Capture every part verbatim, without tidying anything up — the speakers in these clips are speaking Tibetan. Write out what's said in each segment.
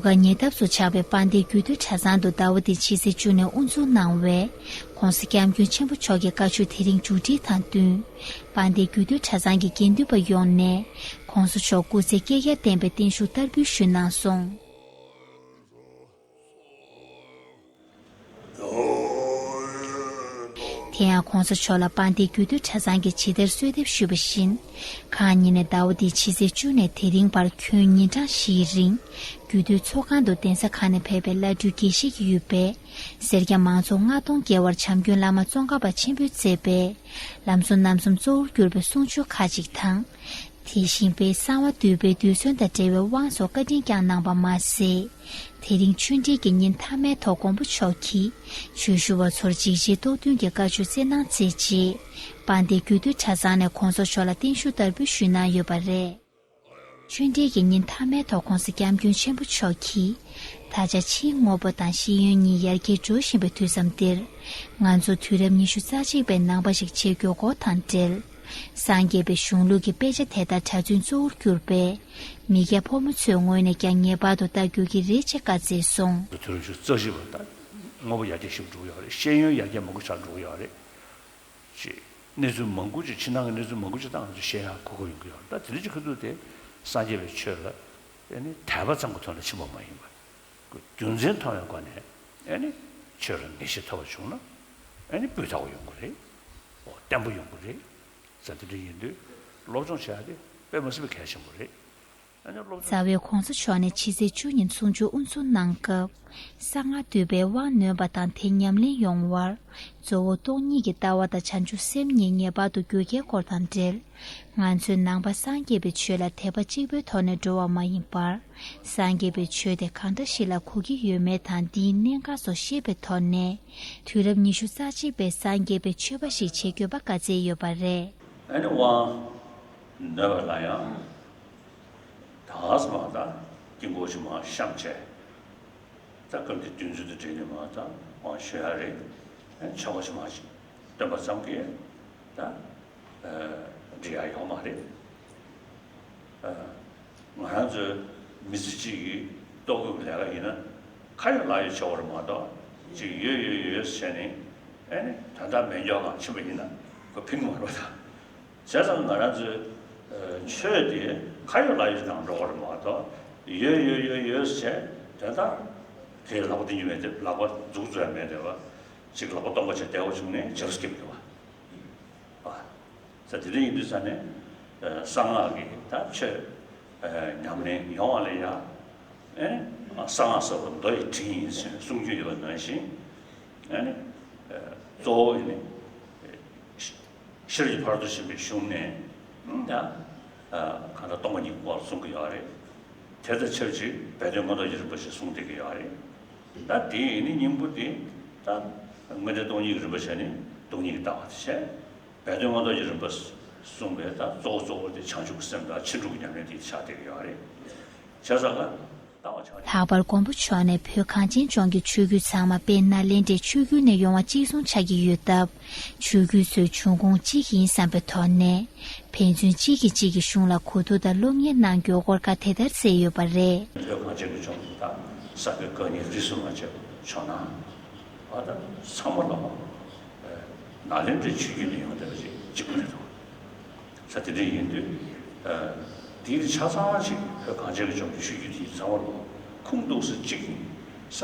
ག་ཉེ་འདབས་སུ་ཆགས་པའི་དཔལ་ལྡན་རྒྱུད་སྟོད་གྲྭ་ཚང་དུ་ཟླ་བ་འདིའི་ཕྱི་ཚེས་བཅུ་ནས་དབུ་འཛུགས་གནང་བའི་༸གོང་ས་༸སྐྱབས་མགོན་ཆེན་པོ་མཆོག་གི་བཀའ་ཆོས་དེ་རིང་མཇུག་སྒྲིལ་དང་བསྟུན། དཔལ་ལྡན་རྒྱུད་སྟོད་གྲྭ་ཚང་གི་དགེ་འདུན་པ་ཡོངས་ནས་༸གོང་ས་མཆོག་སྐུ་ཚེ་བསྐལ་བརྒྱར་བརྟན་པའི་བརྟན་བཞུགས་བསྟར་འབུལ་ཞུས་གནང་སོང་། དེ་ཡང་༸གོང་ས་མཆོག་ལ་དཔལ་ལྡན་རྒྱུད་སྟོད་གྲྭ་ཚང་གིས་ཇི་ལྟར་གསོལ་འདེབས་ཞུས་པ་བཞིན། ཁ་ཉིན་ནས་ཟླ་བ་འདིའི་ཕྱི་ཚེས་བཅུ་ནས་དེ་རིང་བར་ཁྱོན་ཉིན་གྲངས་བཞིའི་རིང་། རྒྱུད་སྟོད་ཚོགས་ཁང་དུ་གདན་ས་ཁག་ནས་ཕེབས་པའི་བླ་སྤྲུལ་དགེ་བཤེས་ཀྱིས་ཡོད་པའི་སེར་སྐྱ་མང་ཚོགས་ལྔ་སྟོང་བརྒལ་བར་བྱམས་མགོན་བླ་མ་ཙོང་ཁ་པ་ཆེན་པོས་མཛད་པའི་ལམ་གསུམ་རྣམ་གསུམ་གཙོ་བོར་གྱུར་པའི་གསུང་ཆོས་ཁག་ཅིག་དང་། དེ་བཞིན་དཔལ་གསང་བ་འདུས་པའི་རྡུལ་ཚོན་དང་འབྲེལ་བའི་དབང་སོགས་བཀའ་དྲིན་བསྐྱངས་གནང་བ་མ་ཟད། དེ་རིང་ཆོས་འབྲེལ་གྱི་ཉིན་མཐའ་མའི་ཐོག་མགོན་པོ་མཆོག་གིས་ཆོས་ཞུ་བ་ཚོར་འཇིགས་བྱེད་རྟོག་བདུན་གྱི་བཀའ་ཆོས་སྩལ་གནང་མཛད་རྗེས། དཔལ་ལྡན་རྒྱུད་སྟོད་གྲྭ་ཚང་ནས་༸གོང་ས་མཆོག་ལ་བརྟན་བཞུགས་བསྟར་འབུལ་ཞུས་གནང་ཡོད་པ་རེད། ཆོས་འབྲེལ་གྱི་ཉིན་མཐའ་མའི་ཐོག་༸གོང་ས་༸སྐྱབས་མགོན་ཆེན་པོ་མཆོག་གིས། ད་ཆ་ཕྱིའི་དངོས་པོ་དང་ཤེས་ཡོན་གཉིས་ཡར་རྒྱས་འགྲོ་བཞིན་པའི་དུས་མཚམས་འདིར། ང་ཚོ་དུས་རབས་ཉི་ཤུ་རྩ་གཅིག་པའི་ནང་པ་ཞིག་བྱེད་དགོས་སྐོར་དང་འབྲེལ། སངས་རྒྱས་པའི་གཞུང་ལུགས་ཀྱི་དཔེ་ཆ་དེ་དག་གྲྭ་བཙུན་གཙོ་བོར་གྱུར་པའི་མི་སྐྱ་ཕོ་མོ་ཚོའི་ངོས་ནས་ཀྱང་ངེས་པར་དུ་ལྟ་དགོས་ཀྱི་རེད་ཅེས་བཀའ་སྩལ་སོང་། དུས་རབས་ཉི་ཤུ་རྩ་གཅིག་པ་ད་དངོས་པོ་ཡར་རྒྱས་ཞིག་འགྲོ་གི་ཡོད་རེད། ཤེས་ཡོན་ཡར་རྒྱས་མང་པོ་ཆགས་འགྲོ་གི་ཡོད་རེད། ཅེས་གནས་ཚུལ་མང་པོ་ཅིག་ཕྱི་ནང་གི་གནས་ཚུལ་མང་པོ་ཅིག་ད་ང་ཚོས་ཤེས་ཡག་གོ་སྐབས་ཡོང་གི་ཡོད་རེད། ད་དེ་འདྲ་ཅིག་ཁ་ཐུག་དེ་སངས་རྒྱས་པའི་ཆོས་ལ་ཨེ་ནི་དད་པ་ཙམ་གྱི་ཐོག་ནས་ཕྱིན་པ་མ་ཡིན་པར། རྒྱུ་མཚན་མཐོང་བའི་སྒོ་ནས་ཨེ་ནི་ཆོས་ལ་ངེས་ཤེས་ཐོབ་པ་བྱུང་ན་ཨེ་ནི་སྤུས་དག་པོ་ཡོང་གི་རེད། འོ་བརྟན་པོ་ཡོང་གི་རེད། ཟེར་དེ་འདྲ་ཡིན་དུས་སློབ་སྦྱོང་བྱེད་ཡག་དེ་དཔེ་མི་སྲིད་པའི་གལ་ཆེན་པོ་རེད། ཨ་ནི་སློབ་སྦྱོང་རྩ་བའི་༸གོང་ས་མཆོག་ནས་ཕྱི་ཚེས་བཅུ་ཉིན་གསུང་ཆོས་དབུ་འཛུགས་གནང་སྐབས། གསང་སྔགས་འདུས་པའི་དབང་ནོན་པ་དང་དེ་ཉམས་ལེན་ཡོང་བར། གཙོ་བོ་སྟོང་ཉིད་ཀྱི་ལྟ་བ་དང་བྱང་ཆུབ་སེམས་གཉིས་ངེས་པར་དུ་གྱུར་གྱི་སྐོར་དང་འབྲེལ། ང་ཚོས་ནང་པ་སངས་རྒྱས་པའི་ཆོས་ལ་དད་པ་གཅིག་པུའི་ཐོག་ནས་འགྲོ་བ་མ་ཡིན་པར། སངས་རྒྱས་པའི་ཆོས་དེ་གང་འདྲ་ཞིག་ལ་གོ་གི་ཡོད་མེད་དང་། འདིའི་གནད་འགག་སོགས་ཤེས་པའི་ཐོག་ནས། དུས་རབས་ཉི་ཤུ་རྩ་གཅིག་པའི་སངས་རྒྱས་པའི་ཆོས་པ་ཞིག་བྱེད་དགོས་པ་བཀའ་སྩལ་ཡོད་པ་རེད། ཨ་ནི་དབང་ནོད་པ་ལ་ཡང་། ད་ང་ཚོ་མ་ད་དཀྱིལ་འཁོར་ཞིག་མ་བཤམས་བྱས། ད་སྐབས་འདི་དུས་ཚོད་དང་འབྲེལ་ནས་མ་ད་དབང་ཞུ་ཡ་རེད། ཆོ་ག་ཞིག་མ་ཞིག་སྟོན་པ་ཙམ་གྱིས་ད་འགྲིག་ཡ་ཡོད་མ་རེད། ང་རང་ཚོའི་མི་ཚེ་གཅིག་གི་ལྟོ་གོས་ཀྱི་ལས་ཀ་ཡིན་ན་ཁ་ཡོད་ལག་ཡོད་བྱེད་དགོས་རེད་མ་གཏོགས་ཅིག་ཡོད་ཡོད་ཡོད་བྱས་ནས་ཨེ་ནི་དོན་དག་མེད་འཇོག་གང་ཕྱིན་པ་ཡིན་ན་ཁོ་ཕན་གྱི་མ་རེད་པ། ད། བྱས་ཙང་ང་རང་ཚོའི་ཆོས་དེ་ཁ་ཡོད་ལག་ཡོད་ནང་འགྲོ་བ་རེད་མ་གཏོགས་ཡོད་ཡོད་ཡོད་ཡོད་ཟེར་དེ་དག་གི་ལག་པ་འདི་ཉིད་མེད་དེ་ལག་པ་འཛུགས་འཛུགས་ཡ་མེད་དེ་བ་ཅིག་ལག་པ་སྟོང་པ་བྱས་བསྡད་པ་བྱུང་ནས་བྱས་སུ་སྐྱེ་མི་འདུག་བ། ས་དེ་འདྲ་ཡིན་དུས་ས་ནས་གསང་སྔགས་ཀྱི་ད་ཆོས་ཉམས་ལེན་ཡོང་བ་ལ་ཡ་ཨེ་གསང་སྔགས་ཟེར་བ་མདོ་ཡི་དྲི་ཡིན་ཟེར་གསུང་རྒྱུན་ཡོད་པ་ནང་བཞིན་ཨེ་གཙོ་བོ་ཡིན་ནི། ཤེར་གྱི་ཕ་རོལ་ཏུ་ཕྱིན་པའི་གཞུང་ནས་ཡང་གང་ལྟར་སྟོང་པ་ཉིད་ཀྱི་སྐོར་གསུང་གི་ཡོད་རེད། དེ་དང་ཆབས་ཅིག་སྦས་དོན་མངོན་རྟོགས་ཀྱི་རིམ་པ་ཞིག་གསུང་བསྡད་ཀྱི་ཡོད་རེད། ད་དེ་ཡིན་ནི་སྙིང་པོ་དེ་ད་མངོན་བརྗོད་སྟོང་ཉིད་ཀྱི་རིམ་པ་བྱས་ནས་སྟོང་ཉིད་ཀྱི་ལྟ་བ་དེ་བྱས། སྦས་དོན་མངོན་རྟོགས་ཀྱི་རིམ་པ་གསུངས་པའི་ད་གཙོ་བོ་གཙོ་བོ་དེ་བྱང་ཆུབ་ཀྱི་སེམས་དང་ཕྱིན་དྲུག་གི་ཉམས་ལེན་དེ་ཆགས་བསྡད་ཀྱི་ཡོད་རེད། བྱས་ཙང་ལ། ལྷག་པར་མགོན་པོ་མཆོག་ནས་བོད་གངས་ཅན་ལྗོངས་ཀྱི་ཆོས་བརྒྱུད་ཚང་མ་དཔལ་ནཱ་ལེནྡྲའི་ཆོས་བརྒྱུད་ནས་ཡོང་བ་གཅིག་མཚུངས་ཆགས་ཀྱི་ཡོད་སྟབས། ཆོས་བརྒྱུད་ཚོའི་འབྱུང་ཁུངས་གཅིག་ཡིན་བསམ་པའི་ཐོག་ནས། ཕན་ཚུན་གཅིག་གིས་གཅིག་གི་གཞུང་ལ་གོ་བསྡུར་དང་སློབ་གཉེར་གནང་དགོས་སྐོར་བཀའ་དེ་ལྟར་སྩལ་ཡོད་པ་རེད། བོད་གངས་ཅན་གྱི་ལྗོངས་ཀྱི་ད་ས་དགེ་བཀའ་རྙིང་རིས་སུ་མ་ཆད་པ་ཇོ་ནང་བ་དང་ཚང་མ་ལ་ནཱ་ལེནྡྲའི་ཆོས་བརྒྱུད་ནས་ཡོང་བསྡད་པ་ཅིག་གཅིག་པ་རེད་འདུག་ས་དེ་འདྲ་ཡིན་དུས། དེའི་ཆ་ཚང་ཞིག་བོད་གངས་ཅན་གྱི་ལྗོངས་ཀྱི་ཆོས་བརྒྱུད་དེའི་ཚང་མ་ལ་ཁུངས་གཏུགས་ས་གཅིག་ཡིན་ས།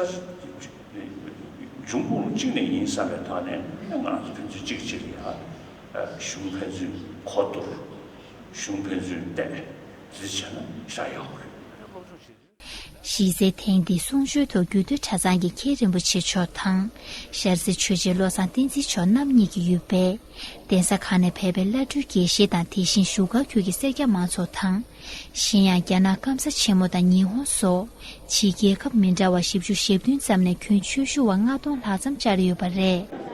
འབྱུང་ཁུངས་གཅིག་ནས་ཡིན་བསམ་པའི་ཐོག་ནས་ང་རང་ཚོ་ཕན་ཚུན་གཅིག་གཅིག་ལ་ཡ་གཞུང་ཕན་ཚུན་གོ་བསྡུར། གཞུང་ཕན་ཚུན་བལྟས་དེ་བྱས་ན་ཤ་ཡག་པོ་རེད། གཞི་རྩའི་ཐེངས་འདིའི་གསུང་ཆོས་ཐོག་རྒྱུད་སྟོད་གྲྭ་ཚང་གི་མཁན་རིན་པོ་ཆེ་མཆོག་དང་། ཤར་རྩེ་ཆོས་རྗེ་བློ་བཟང་བསྟན་འཛིན་མཆོག་རྣམ་གཉིས་ཀྱིས་ཡོད་པའི་གདན་ས་ཁག་ནས་ཕེབས་པའི་བླ་སྤྲུལ་དགེ་བཤེས་དང་དེ་བཞིན་བཞུགས་སྒར་ཁུལ་གྱི་སེར་སྐྱ་མང་ཚོགས་དང་། གཞན་ཡང་རྒྱ་ནག་སྐམ་ས་ཆེན་མོ་དང་ཉི་ཧོང་སོགས་ཕྱིའི་རྒྱལ་ཁབ་མི་འདྲ་བ་བཞི་བཅུ་ཞེ་བདུན་ཙམ་ནས་ཁྱོན་ཆོས་ཞུ་བ་ལྔ་སྟོང་ལྷག་ཙམ་བཅར་ཡོད་པ་རེད།